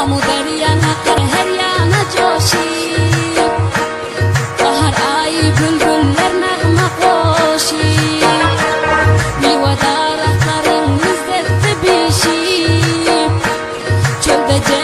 Amyderýaň akar her ýana joşup, Bahar aýy bülbüller nagma goşup, Miwe daragtlaryň lezzetli bişip, Çölde.